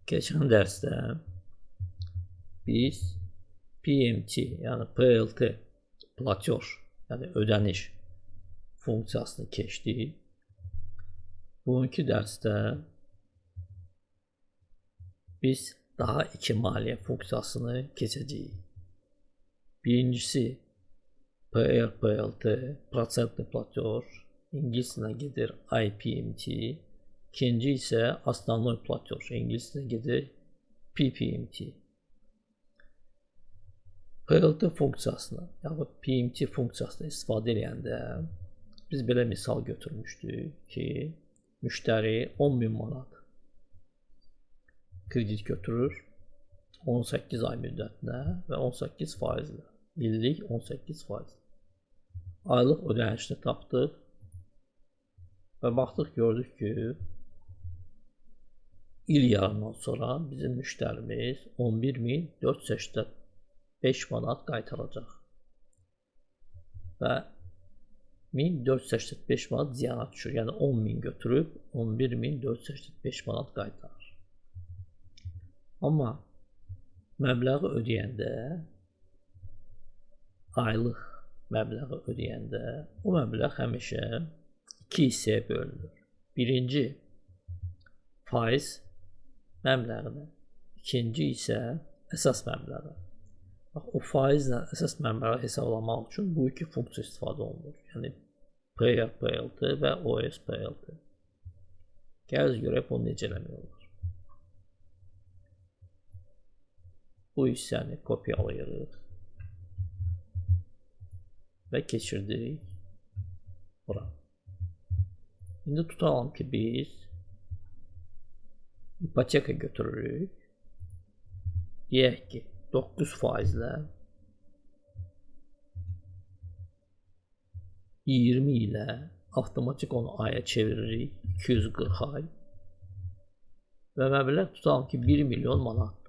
Keçən dərsdə biz PMT, yəni PLT, platyor, yəni ödəniş funksiyasını keçdik. Bugünkü dərsdə biz daha iki maliyyə funksiyasını keçəcəyik. Birincisi PRPLT, prosentli platyor, ingilis dilinə gedir IPMT. İkinci isə основной platyor, ingilis dilinə gedir PPMT. PLT funksiyasını, yaxud PMT funksiyasını istifadə edəndə biz belə misal götürmüşdük ki, müştəri 10.000 manat kredit götürür 18 ay müddətinə və 18 faizlə, illik 18 faiz. Aylıq ödənişini tapdıq və baxdıq, gördük ki, il yarımdan sonra bizim müştərimiz 11.485 manat qaytaracaq və 1485 manat ziyana düşür. Yəni 10.000 götürüb 11.485 manat qaytarır. Amma məbləği ödəyəndə, aylıq məbləği ödəyəndə o məbləğ həmişə iki hissəyə bölünür. Birinci faiz məbləğinə, ikinci isə əsas məbləğə. Bax, o faizlə əsas məbləği hesablamaq üçün bu iki funksiya istifadə olunur. Yəni PRPLT və OSPLT. Gəl görək bunu necə eləmək olar. Bu hissəni kopyalayırıq və keçirdik bura. İndi tutalım ki, biz ipoteka götürürük. Deyək ki, 9 faizlə 20 ilə avtomatik onu aya çeviririk, 240 ay və məbləğ tutalım ki, 1 milyon manatdır.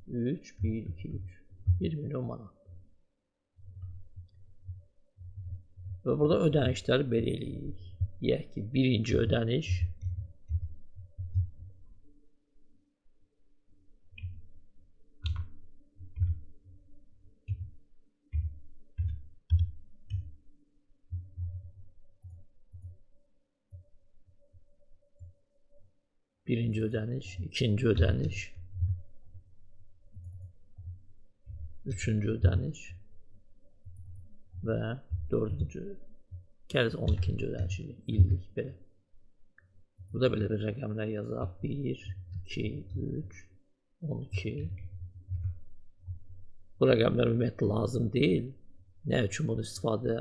3, 1, 2, 3, 1 milyon manat. Və burada ödənişləri belə eləyirik. Deyək ki, birinci ödəniş birinci ödəniş, ikinci ödəniş, üçüncü ödəniş və dördüncü, gəliz 12-ci ödəniş illik belə. Burada belə bir rəqəmlər yazaq. 1, 2, 3, 12. Bu rəqəmlər ümumiyyətlə lazım deyil. Nə üçün bunu istifadə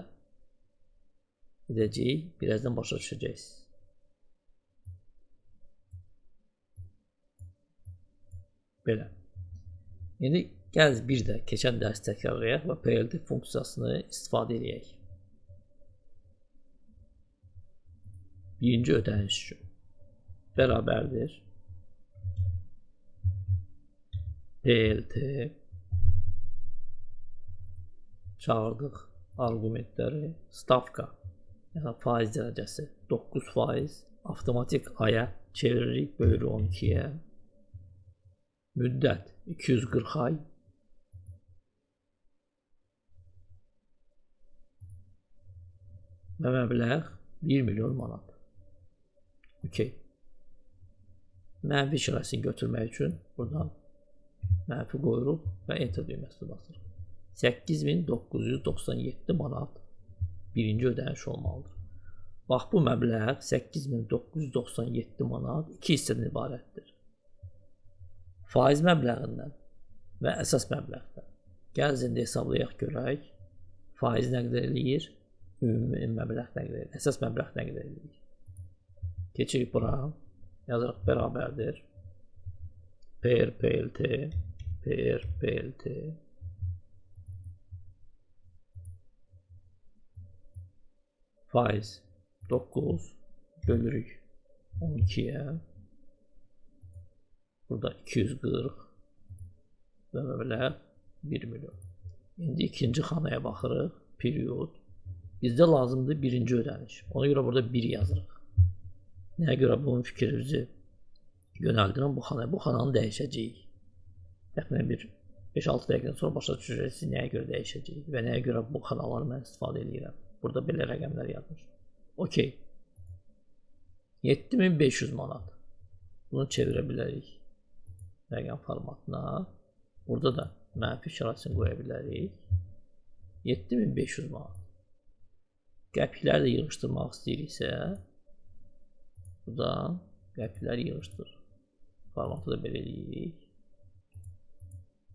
edəcəyik? Birazdan başa düşəcəksiniz. Belə. İndi gəl bir də keçən dərs təkrarlayaq və PLT funksiyasını istifadə edək. Birinci ödəniş üçün bərabərdir PLT, çağırdıq arqumentləri, stavka, yəni faiz dərəcəsi 9%, avtomatik aya çeviririk, bölürük 12-yə, müddət 240 ay, və məbləğ 1 milyon manat. Okey. Mənfi işarəsini götürmək üçün buradan mənfi qoyuruq və Enter düyməsini basırıq. 8.997 manat birinci ödəniş olmalıdır. Bax, bu məbləğ 8.997 manat iki hissədən ibarətdir. Faiz məbləğindən və əsas məbləğdən. Gəl indi hesablayaq görək. Faiz nə qədər eləyir? Ümumi məbləğ nə qədər eləyir? Əsas məbləğ nə qədər eləyir? Keçirik bura. Yazırıq bərabərdir. PRPLT, PRPLT. Faiz 9 bölürük 12-yə. Burada 240 və məbləğ 1 milyon. İndi ikinci xanaya baxırıq. Period. Bizdə lazımdır birinci ödəniş. Ona görə burada 1 yazırıq. Nəyə görə bunun fikrinizi Yönəldirəm bu xanaya. Bu xananı dəyişəcəyik. Təxminən bir 5-6 dəqiqədən sonra başa düşəcəksiniz nəyə görə dəyişəcəyik və nəyə görə bu xanaları mən istifadə edirəm. Burada belə rəqəmlər yazmış. Okey. 7500 manat. Bunu çevirə bilərik rəqəm formatına. Burada da mənfi işarəsini qoya bilərik. 7500 manat. Qəpikləri də yığışdırmaq istəyiriksə, buradan qəpikləri yığışdır. Formatı da belə eləyirik.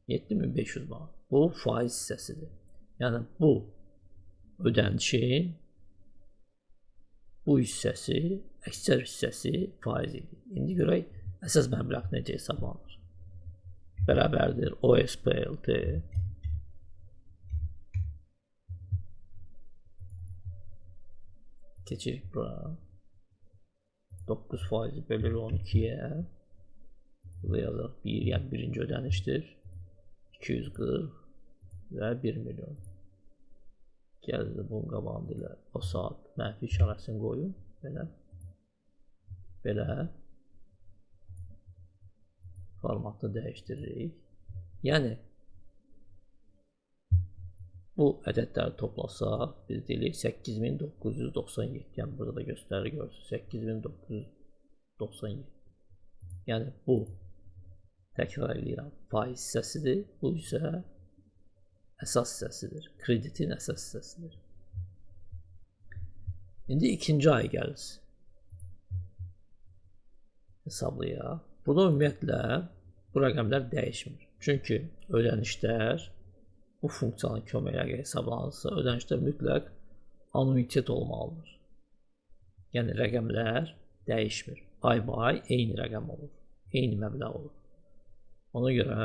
7500 manat. Bu faiz hissəsidir. Yəni bu ödənişin bu hissəsi, əksər hissəsi faiz idi. İndi görək əsas məbləğ necə hesablanır. Bərabərdir OSPLT keçirik bura. 9 faizi bölür 12-yə. Burada yazırıq 1, yəni birinci ödənişdir. 240 və 1 milyon. Gəldi bunun qabağında elə o saat mənfi işarəsini qoyun. Belə. Belə. Formatını dəyişdiririk. Yəni bu ədədləri toplasaq, biz deyirik 8997. Yəni burada da göstərir, görürsünüz 8997. Yəni bu, təkrar eləyirəm, faiz hissəsidir. Bu isə əsas hissəsidir. Kreditin əsas hissəsidir. İndi ikinci ay gəlir. Hesablayaq. Burada ümumiyyətlə bu rəqəmlər dəyişmir. Çünki ödənişlər bu funksiyanın köməyi ilə hesablanırsa, ödənişdə mütləq anuitet olmalıdır. Yəni rəqəmlər dəyişmir. Ay-bay eyni rəqəm olur. Eyni məbləğ olur. Ona görə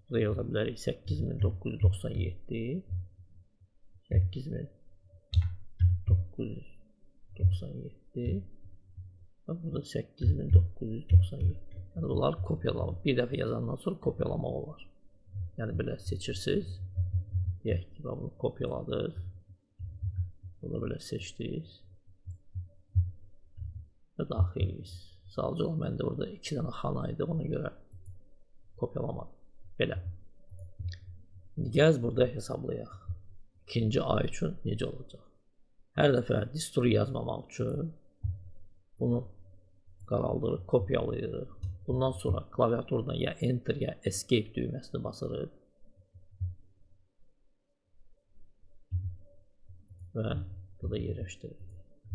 burada yaza bilərik 8997, 8997 və burada 8997. Yəni bunlar kopyalama. Bir dəfə yazandan sonra kopyalamaq olar. Yəni belə seçirsiniz. Deyək ki, bunu kopyaladınız. Bunu belə seçdiniz. Və daxil edirsiniz. Sadəcə olaraq məndə burada 2 dənə xana idi, ona görə kopyalamadım. Belə. İndi gəl burada hesablayaq. İkinci ay üçün necə olacaq? Hər dəfə düsturu yazmamaq üçün bunu qaraldırıq, kopyalayırıq. Bundan sonra klaviaturdan ya Enter ya Escape düyməsini basırıq. Və burada yerləşdiririk.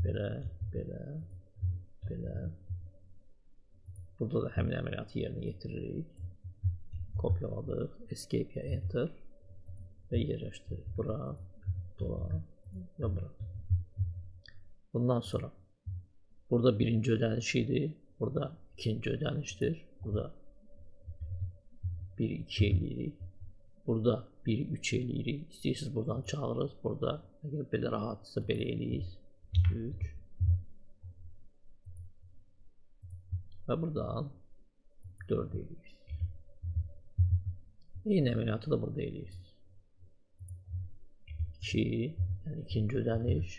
Belə, belə, belə. Burada da həmin əməliyyatı yerinə yetiririk. Kopyaladıq, Escape ya Enter və yerləşdiririk. Bura, bura və bura. Bundan sonra burada birinci ödəniş idi, burada ikinci ödənişdir. Burada 1-2 eləyirik. Burada 1-3 eləyirik. İstəyirsiniz buradan çağırırız. Burada əgər belə rahatdırsa belə eləyirik. 3 və buradan 4 eləyirik. Eyni əməliyyatı da burada eləyirik. 2, yəni ikinci ödəniş,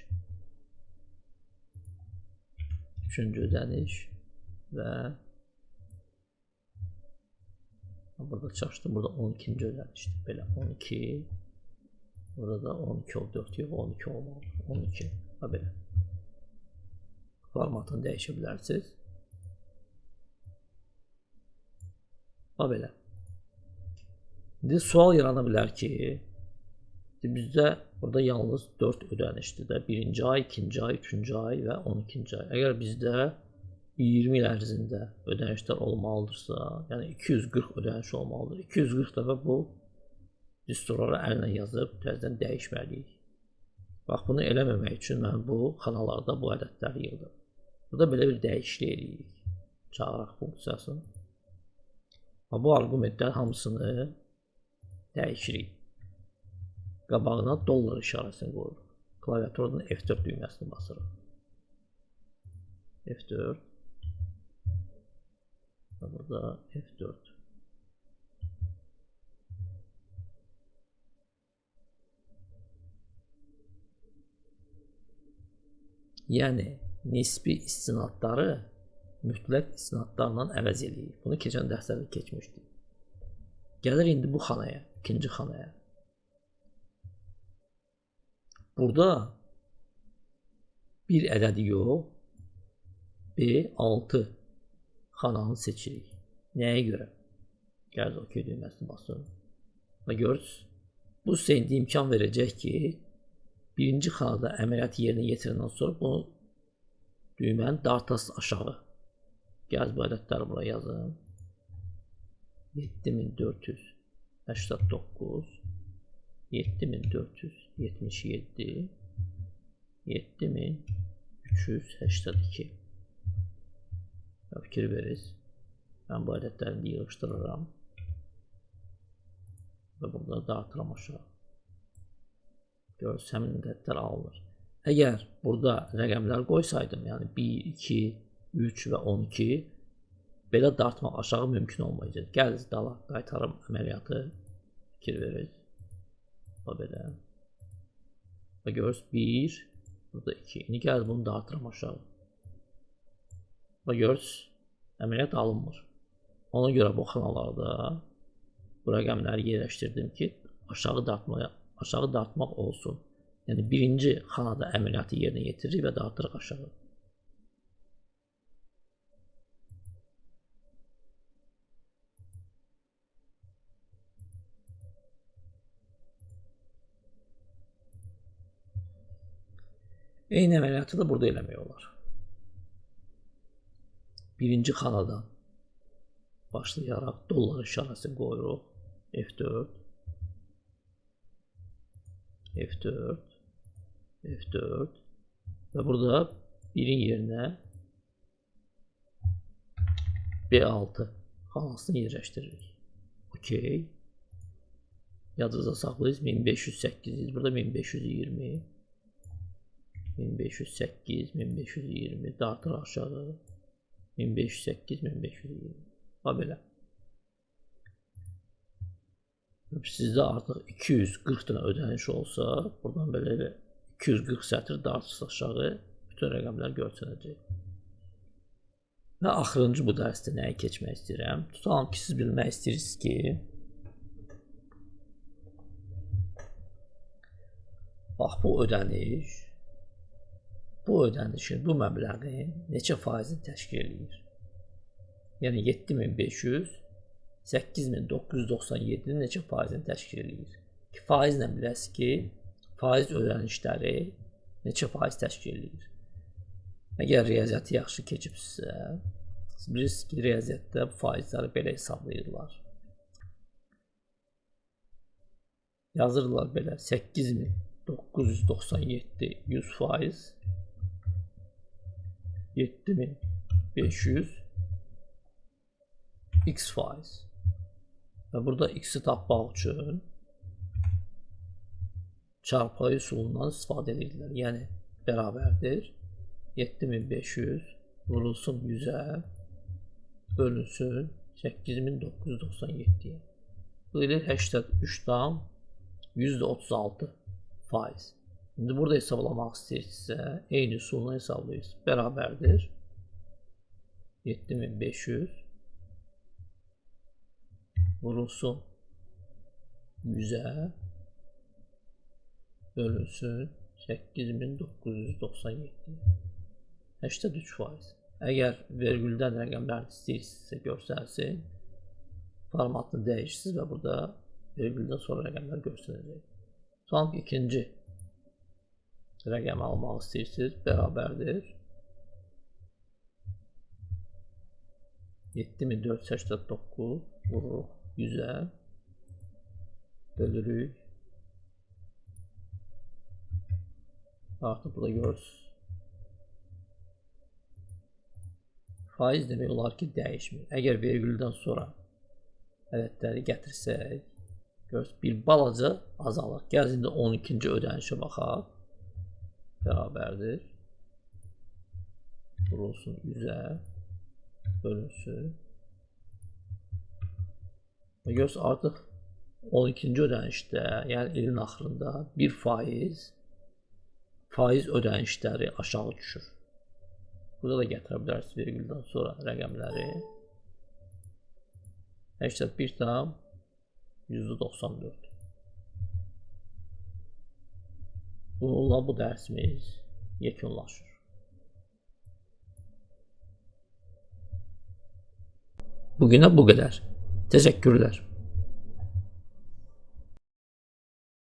üçüncü ödəniş və burada çaşdım, burada 12-ci ödənişdir. Belə 12, burada da 12 oldu, 4 yox, 12 olmalı, 12, və belə. Formatını dəyişə bilərsiniz. Və belə. İndi sual yarana bilər ki, bizdə burada yalnız 4 ödənişdir də. Birinci ay, ikinci ay, üçüncü ay və 12-ci ay. Əgər bizdə 20 il ərzində ödənişlər olmalıdırsa, yəni 240 ödəniş olmalıdır. 240 dəfə bu düsturları əllə yazıb təzədən dəyişməliyik. Bax, bunu eləməmək üçün mən bu xanalarda bu ədədləri yığdım. Burada belə bir dəyişiklik eləyirik. Çağıraq funksiyasını. Bax, bu arqumentlər hamısını dəyişirik. Qabağına dollar işarəsini qoyuruq. Klaviaturdan F4 düyməsini basırıq. F4. Və burada F4. Yəni nisbi istinadları mütləq istinadlarla əvəz eləyir. Bunu keçən dərslərdə keçmişdik. Gəlir indi bu xanaya, ikinci xanaya. Burada bir ədədi yox, B6 xananı seçirik. Nəyə görə? Gəlir OK düyməsini basın. Və görürsünüz, bu sizə indi imkan verəcək ki, birinci xanada əməliyyatı yerinə yetirəndən sonra bunu düyməni dartasız aşağı. Gəl bu ədədləri bura yazın. 7489, 7477, 7382. Fikir verirsiniz. Mən bu ədədləri yığışdırıram və burada dartıram aşağı. Görürsünüz, həmin ədədlər alınır. Əgər burada rəqəmlər qoysaydım, yəni 1, 2, 3 və 12, belə dartmaq aşağı mümkün olmayacaq. Gəl dala qaytarım əməliyyatı, fikir verirsiniz. Və belə. Və görürsünüz, 1, burada 2. İndi gəl bunu dartıram aşağı. Və görürsünüz, əməliyyat alınmır. Ona görə bu xanalarda bu rəqəmləri yerləşdirdim ki, aşağı dartmaq olsun. Yəni birinci xanada əməliyyatı yerinə yetiririk və dartırıq aşağı. Eyni əməliyyatı da burada eləmək olar. Birinci xanadan başlayaraq dollar işarəsini qoyuruq. F4, F4, F4 və burada birin yerinə B6 xanasını yerləşdiririk. Okey. Yadınızda saxlayırız. 1508, burada 1520, 1508, 1520 dartır aşağı. 1508, 1520. Bax belə. Sizdə artıq 240 dənə ödəniş olsa, buradan belə 240 sətr dartırsız aşağı bütün rəqəmlər görsənəcək. Və axırıncı bu dərsdə nəyi keçmək istəyirəm? Tutalım ki, siz bilmək istəyirsiniz ki, bax bu ödəniş, bu ödənişin, bu məbləğin neçə faizini təşkil eləyir? Yəni 7500, 8997-nin neçə faizini təşkil eləyir? Ki, faizlə biləsiniz ki, faiz ödənişləri neçə faiz təşkil eləyir? Əgər riyaziyyatı yaxşı keçibsinizsə, siz bilirsiniz ki, riyaziyyatda faizləri belə hesablayırlar. Yazırlar belə 8997 100 faiz, 7500 x faiz. Və burada x-i tapmaq üçün çarpayı üsulundan istifadə edirlər. Yəni bərabərdir 7500 vurulsun 100-ə bölünsün 8997-yə. Bu eləyir 83,36 faiz. İndi burada hesablamaq istəyirsinizsə, eyni üsulla hesablayırsınız. Bərabərdir 7500 vurulsun 100-ə bölünsün 8997. 83 faiz. Əgər vergüldən rəqəmləri istəyirsinizsə görsənsin, formatını dəyişirsiniz və burada vergüldən sonra rəqəmlər görsənəcək. Tutalım ki, ikinci rəqəmi almaq istəyirsiniz, bərabərdir 7489 vururuq 100-ə, bölürük. Artıq burada görürsünüz. Faiz demək olar ki, dəyişmir. Əgər vergüldən sonra ədədləri gətirsək, görürsünüz, bir balaca azalır. Gəl indi 12-ci ödənişə baxaq. Bərabərdir. Vurulsun 100-ə, bölünsün. Və görürsünüz, artıq 12-ci ödənişdə, yəni ilin axırında 1% faiz ödənişləri aşağı düşür. Burada da gətirə bilərsiniz vergüldən sonra rəqəmləri. 81,94. Bununla bu dərsimiz yekunlaşır. Bugünə bu qədər. Təşəkkürlər.